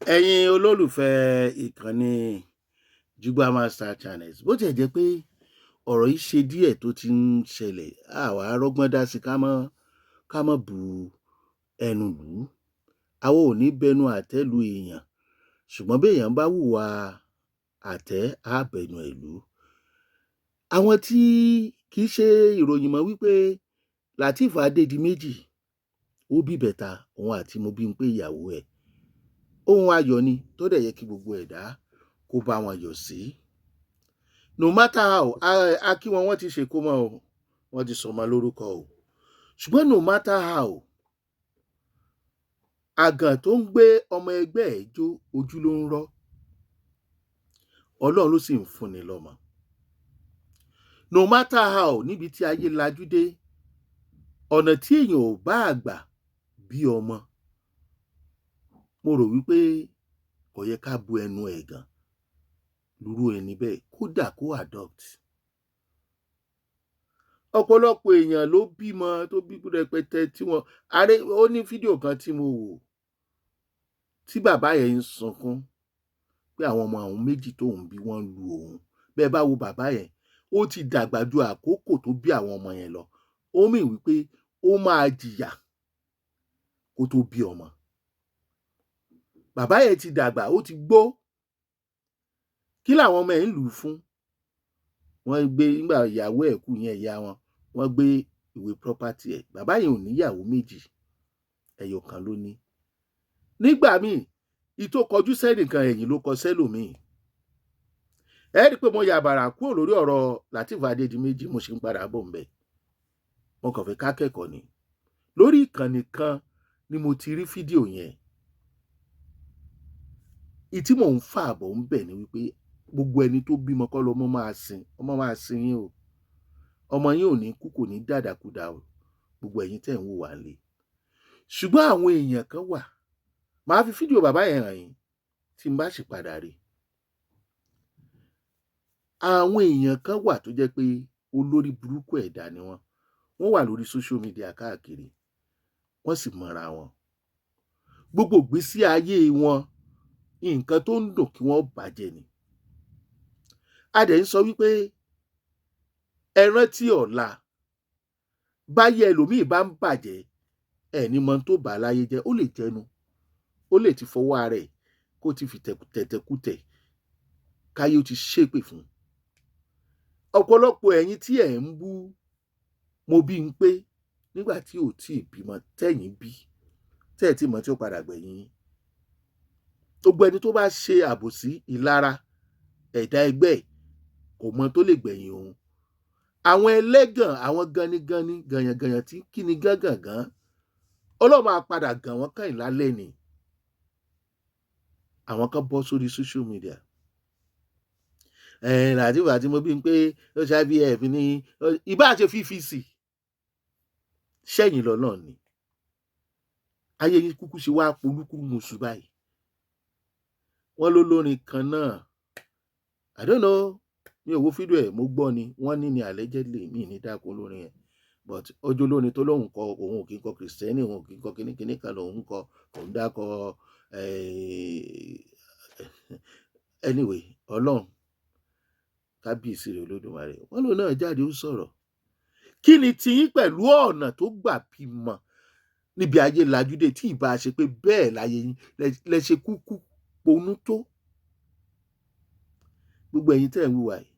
Ẹ̀yin olólùfẹ́ ìkànnì Jugba Master Channels, bó tiẹ̀ jẹ́ pé ọ̀rọ̀ yìí ṣe díẹ̀ tó ti ń ṣẹlẹ̀, àwa rọ́gbọ́n dá sí ká mọ́ bu ẹnu lù ú. Àwa ò ní bẹnu àtẹ́ lu èèyàn, ṣùgbọ́n bí èèyàn bá hùwà àtẹ́, á bẹnu ẹ̀ lù ú. Àwọn tí kì í ṣe ìròyìn mọ́ wípé Lateef Adédìméjì ó bí ìbẹta, òun àti Mobímpé ìyàwó ẹ̀. Ohun ayọ̀ ni tó dẹ̀ yẹ kí gbogbo ẹ̀dá kó bá wọn yọ̀ sí. No matter how, a kí wọn, wọ́n ti ṣèkómọ o, wọ́n ti sọmọ lórúkọ o. Ṣùgbọ́n no matter how, àgàn tó ń gbé ọmọ ẹgbẹ́ ẹ̀ jó, ojú ló ń rọ́. Ọlọ́run ló sì ń fúnni lọ́mọ. No matter how, níbi tí ayé lajú dé, ọ̀nà tí èèyàn ò bá àgbà bí ọmọ, mo rò wípé kò yẹ ká bu ẹnu ẹ̀gàn lúrú ẹni bẹ́ẹ̀, kódà kó adopt. Ọ̀pọ̀lọpọ̀ èèyàn ló bímọ tó bí rẹpẹtẹ tí wọ́n aré. Ó ní fídíò kan tí mo wò tí bàbá yẹn ń sunkún pé àwọn ọmọ àwọn méjì tóun bí, wọ́n lu òun. Bẹ́ẹ̀ bá wo bàbá yẹn, ó ti dàgbà ju àkókò tó bí àwọn ọmọ yẹn lọ. Ó mì wípé ó máa jìyà kó tó bí ọmọ. Bàbá yẹn ti dàgbà, ó ti gbó. Kí làwọn ọmọ ẹ̀ ń lù ú fún? Wọ́n gbé nígbà ìyàwó ẹ̀ kú yẹn, ìyá wọn, wọ́n gbé ìwé property ẹ̀. Bàbá yẹn ò níyàwó méjì, ẹyọ kan ló ní. Nígbà míì, ìtò kọjú sẹ́nìkan, ẹ̀yìn ló kọ sẹ́lòmíì. Ẹ rí i pé mo yà bàrà kúrò lórí ọ̀rọ̀ Lateef Adédìméjì, mo sì ń padà bọ̀ ńbẹ̀. Mo kàn fẹ́ ká kẹ́kọ̀ọ́ ni. Lórí ìkànnì kan ni mo ti rí fídíò yẹn. Ìtí mò ń fà bọ̀ ń bẹ̀ ni wípé gbogbo ẹni tó bímọ kọ́ lọmọ máa sin. Ọmọ máa sin yín o. Ọmọ yín ò ní kú, kò ní dàdàkudà o, gbogbo ẹ̀yin tẹ̀ ń wò wá lé. Ṣùgbọ́n àwọn èèyàn kan wà, màá fi fídíò bàbá yẹn hàn yín tí n bá sì padà rí. Àwọn èèyàn kan wà tó jẹ́ pé olórí burúkú ẹ̀dá ni wọ́n. Wọ́n wà lórí social media káàkiri, wọ́n sì mọra wọn. Gbogbo ìgbésí ayé wọn, nǹkan tó ń dùn kí wọ́n bàjẹ́ ni. A dẹ̀ ń sọ wípé ẹ rántí ọ̀la. Báyé ẹlòmíì bá ń bàjẹ́, ẹ̀ ní mọ tó bà á láyé jẹ́. Ó lè jẹnu, ó lè ti fọwọ́ ara ẹ̀ kó ti fi tẹ̀tẹ̀kutẹ̀ káyé, ó ti ṣépè fún ọ̀pọ̀lọpọ̀. Ẹ̀yin tí ẹ̀ ń bú Mobímpé nígbà tí ò tí ì bímọ, tẹ̀yìn bí tẹ́ ẹ̀ tí mọ̀ tí ó padà gbẹ̀yìn yín. Gbogbo ẹni tó bá ṣe àbòsí, ìlara ẹ̀dá ẹgbẹ́ ẹ̀, kò mọ tó lè gbẹ̀yìn òun. Àwọn ẹlẹ́gàn, àwọn ganigani, gànyàngànyàn tí kí ni gángangan, Ọlọ́run máa padà gàn wọ́n kàn lálẹ́ ni. Àwọn kan bọ́ sórí social media ẹ̀, Lateef àti Mobímpé ó ṣe IVF ní ìbá ṣe fífc sẹ́yìn lọ́nà ni. Ayé yín kúkú ṣe wá polúkúrú muṣu báyìí. Wọ́n ló lórin kan náà, I don't know, mi ò wo fídíò ẹ̀, mo gbọ́ ni. Wọ́n ní allegedly, mi ní dákun olórin yẹn, but ọjọ́ olórin tó lóun kọ, òun ò kí ń kọ Kìrìsìtẹ́nì, òun ò kí ń kọ kíníkíní kan lòun kọ, òun dákọ. Anyway, Ọlọ́run, kábíyèsí rẹ̀ Olódùmarè. Wọ́n lòun náà jáde, ó sọ̀rọ̀. Kí ni tiyín pẹ̀lú ọ̀nà tó gbà bímọ níbi ayé lajúdé, tí ìbá ṣe pé bẹ́ẹ̀ láyé yín lẹ ṣe kúkú ponú tó? Gbogbo ẹ̀yin tẹ́ ẹ̀ ń wùwà yìí,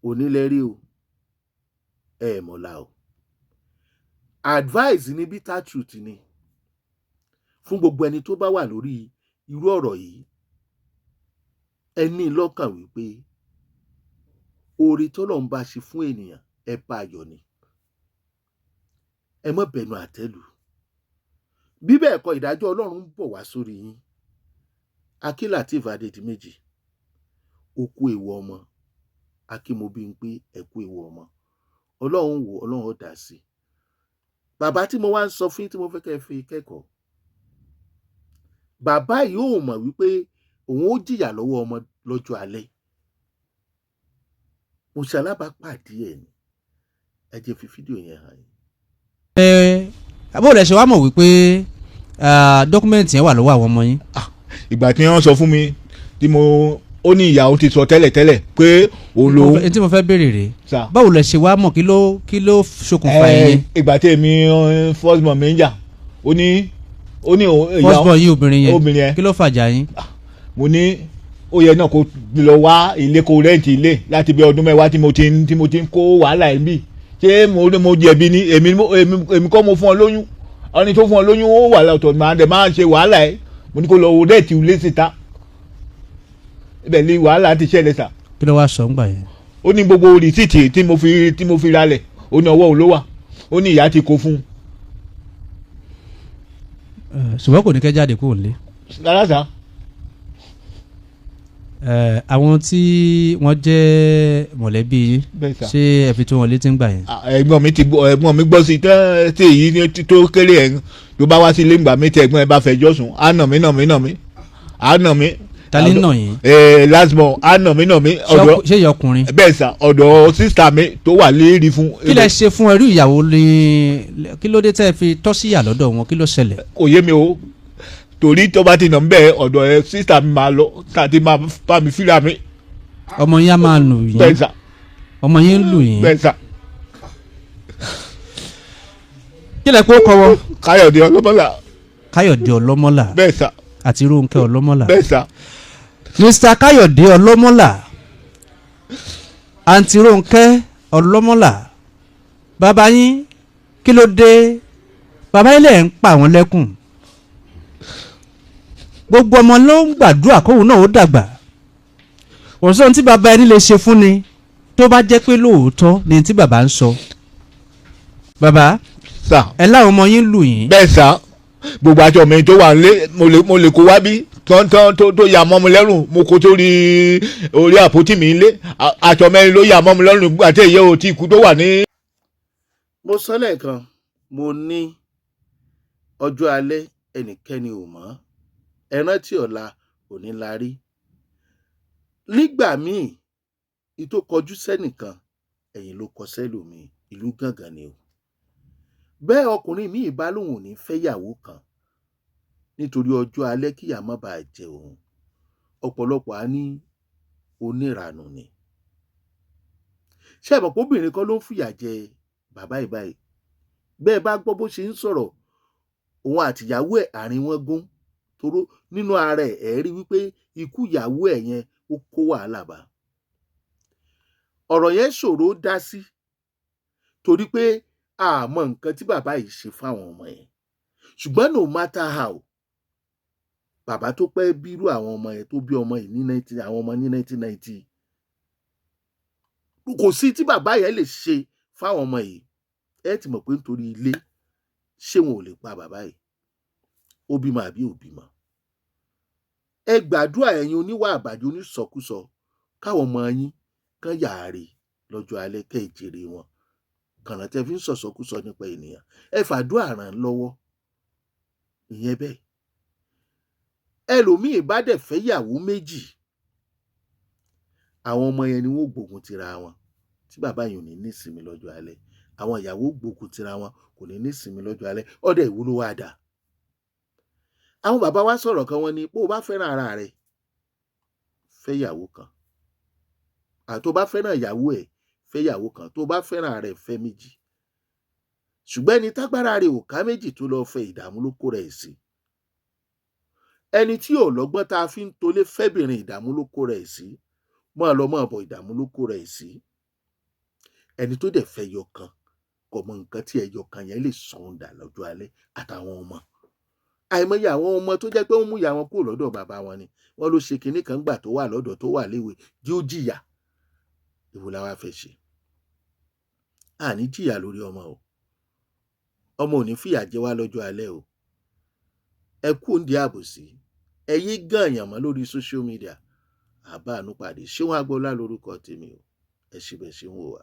òní lẹ rí o, ẹ mọ̀la o. Advice ni, bitter truth ni fún gbogbo ẹni tó bá wà lórí irú ọ̀rọ̀ yìí. Ẹ ní lọ́kàn wípé oore tọ́lọ́run bá ṣe fún ènìyàn, ẹ bá yọ̀ ni. Ẹ má bẹnu àtẹ́ lù. Bí bẹ́ẹ̀ kọ́, ìdájọ́ Ọlọ́run ń bọ̀ wá sórí yín. Akí Lateef Adédìméjì, ó kú ewu ọmọ. Akí Mobímpé, ẹ kú ewu ọmọ. Ọlọ́run wò, Ọlọ́run ó dá sí i. Bàbá tí mo wá ń sọ fún yín, tí mo fẹ́ kẹ́ ẹ fi kẹ́kọ̀ọ́, bàbá yìí ò mọ̀ wípé òun ó jìyà lọ́wọ́ ọmọ lọ́jọ́ alẹ́. Mo ṣe alábàápàdé ẹ̀ ni. Ẹ jẹ́ fi fídíò yẹn hàn yín. Ẹ bó lẹ ṣe wá mọ̀ wípé Document yẹn wà lọ́wọ́ àwọn ọmọ yín? Ìgbà tí wọ́n sọ fún mi tí mo ó ní ìyàwó ti sọ tẹ́lẹ̀tẹ́lẹ̀ pé òun lòun. Ẹni tí mo fẹ́ béèrè rèé. Sà. Báwo lẹ ṣe wá mọ̀? Kí ló ṣokùnfà Ẹ, ìyẹn? Ìgbà tí èmi first born mi ń jà, ó ní First born yín obìnrin yẹn? Obìnrin yẹn. Kí ló fàjà yín? Mo ní ó yẹ náà kó lọ wá ilé, kó rent ilé láti bí ọdún 10 tí mo ti ń kó wàhálà ẹ̀ bí. Ṣé mo jẹ̀bi ni? Èmi kọ́ mo fún ọ lóyún. Ẹni tó fún ọ lóyún ó wà lọ́tọ̀, máa dẹ̀ máa ṣe wàhálà ẹ̀. Mo ní kó lọ rent ilé síta. Ibẹ̀ ni wàhálà ti ṣẹlẹ̀ sà. Kí ló wá sọ ńgbà yẹn? Ó ní gbogbo rìsíìtì tí mo fi ralẹ̀, ó ní ọwọ́ òun ló wà. Ó ní ìyá ti kó fún un. Ṣùgbọ́n kò ní kẹ́ jáde kúrò nílé? Rárá sà. Àwọn tí wọ́n jẹ́ mọ̀lẹ́bí yín, Bẹ́ẹ̀ sà. ṣé ẹ fi tó wọn létí ńgbà yẹn? Ah, ẹ̀gbọ́n mi ti gbọ́. Ẹ̀gbọ́n mi gbọ́ sí i tán tí èyí ní tó kéré ẹ̀ tó bá wá sí ilé ìgbà mi, tí ẹ̀gbọ́n ẹ bá fẹjọ́ sùn, á nà mí, nà mí, nà mí, á nà mí. Ta ní nà yín? Last born á nà mí, nà mí. Ọ̀dọ̀ Ṣé ìyá ọkùnrin? Bẹ́ẹ̀ sà, ọ̀dọ̀ sister mi tó wà lérí fún. Kí lẹ ṣe fún ẹrú ìyàwó ní? Kí ló dé tẹ́ ẹ fi tọ́ síyà lọ́dọ̀ wọn? Kí ló ṣẹlẹ̀? Kò yé mi o, torí tó bá ti nà mí bẹ́ẹ̀, ọ̀dọ̀ ẹ sister mi máa lọ tàbí máa bá mi fíra mi. Ọmọ yín á máa lù Bẹ́ẹ̀ yín? sà. Ọmọ yín ń lù yín? Bẹ́ẹ̀ sà. Kí lẹ kó kọ́wọ́? Káyọ̀dé Ọlọ́mọlá. Káyọ̀dé Ọlọ́mọlá? Bẹ́ẹ̀ sà. Àti Rónkẹ́ Ọlọ́mọlá? Bẹ́ẹ̀ sà. Mr. Káyọ̀dé Ọlọ́mọlá, Àǹtí Rónkẹ́ Ọlọ́mọlá, bàbá yín, kí ló dé? Bàbá yín lẹ̀ ń pa àwọn lẹ́kùn. Gbogbo ọmọ ló ń gbàdúrà kóun náà ó dàgbà. Kò sóhun tí bàbá ẹni lè ṣe fún ni tó bá jẹ́ pé lóòótọ́ ni tí bàbá ń sọ. Bàbá, Sà. ẹ láwọn ọmọ yín lù yín? Bẹ́ẹ̀ sà. Gbogbo aṣọ mi tó wà nílé, mo lè kó wá bí tọ́ntọ́n tó yà mọ́ mi lẹ́rùn. Mo kó sórí orí àpótí mi nílé. Aṣọ mẹ́rin ló yà mọ́ mi lẹ́rùn àti èyí ò tí kú tó wà ní. Mo sọ lẹ́ẹ̀kan, mo ní ọjọ́ alẹ́ ẹnikẹ́ni ò mọ̀. Ẹ rántí ọ̀la, òní la rí. Nígbà míì, ìtò kọjú sẹ́nìkan, ẹ̀yìn ló kọ sẹ́lòmíì. Ìlú gángan ni o. Bẹ́ẹ̀ ọkùnrin míì bá lóun ò ní fẹ́yàwó kan nítorí ọjọ́ alẹ́, kíyà má bàa jẹ òun, ọ̀pọ̀lọpọ̀ á ní oníranù ni. Ṣé ẹ mọ̀ pé obìnrin kan ló ń fìyà jẹ bàbá yìí báyìí? Bẹ́ẹ̀ bá gbọ́ bó ṣe ń sọ̀rọ̀, òun àtìyàwó ẹ̀, àárín wọn gún toró nínú ara ẹ̀. Ẹ̀ rí wípé ikú ìyàwó ẹ̀ yẹn, ó kó wàhálà bá. Ọ̀rọ̀ yẹn ṣòro dá sí torí pé a mọ nǹkan tí bàbá yìí ṣe fáwọn ọmọ yẹn. Ṣùgbọ́n no matter how, bàbá tó pẹ́ bírú àwọn ọmọ yẹn, tó bí ọmọ yìí ní nineteen, àwọn ọmọ ní 1990, kò sí tí bàbá yẹn lè ṣe fáwọn ọmọ yìí. Ẹ ti mọ̀ pé nítorí ilé, ṣé wọn ò lè pa bàbá yìí? Ó bímọ àbí ò bímọ? Ẹ gbàdúrà, ẹ̀yin oníwà àbàjẹ́, onísọkúsọ, káwọn ọmọ yín kán yàárẹ lọ́jọ́ alẹ́, kẹ́ ẹ jèrè wọn. Kànáà tẹ́ fi ń sọ̀sọ́kúsọ nípa ènìyàn, ẹ fàdúrà ràn án lọ́wọ́. Ìyẹn bẹ́ẹ̀. Ẹlòmíì bá dẹ̀ fẹ́ yàwó méjì, àwọn ọmọ yẹn ni wọ́n gbógun tira wọn, tí bàbá yẹn ò ní nísinmi lọ́jọ́ alẹ́. Àwọn ìyàwó gbógun tira wọn, kò ní nísinmi lọ́jọ́ alẹ́. Ọ̀dẹ̀ ìwúlò wá dà. Àwọn bàbá wa sọ̀rọ̀ kan, wọ́n ní bó o bá fẹ́ràn ara rẹ, fẹ́ yàwó kan. Àti tó bá fẹ́ràn ìyàwó ẹ̀, fẹ́ yàwó kan. Tó bá fẹ́ràn ara ẹ̀, fẹ́ méjì. Ṣùgbọ́n ẹni tágbára rẹ̀ ò ká méjì tó lọ fẹ́, ìdààmú ló kó rẹ̀ sí. Ẹni tí ò lọ́gbọ́n tá a fi ń tolé fẹ́bìnrin, ìdààmú ló kó rẹ̀ sí. Máa lọ máa bọ̀, ìdààmú ló kó rẹ̀ sí. Ẹni tó dẹ̀ fẹ́ yọ kan, kò mọ nǹkan tí ẹyọ kan yẹn lè sọ òun dà lọ́jọ́ alẹ́ àtàwọn ọmọ. Àìmọye àwọn ọmọ tó jẹ́ pé ó mú ìyá wọn kúrò lọ́dọ̀ bàbá wọn ni wọ́n ló ṣe kinní kan gbà tó wà lọ́dọ̀, tó wà léwe, jí ó jìyà. Èwo la wá fẹ́ ṣe? Àní jìyà lórí ọmọ o. Ọmọ ò ní fìyà jẹ wá lọ́jọ́ alẹ́ o. Ẹ kú òǹdí àbòsí, ẹ yé gànyàn mọ́ lórí social media. Àbá àánú pàdé. Ṣé wọn agboola lórúkọ tèmi o. Ẹ ṣe bẹ́ẹ̀ ṣe ń wò wá.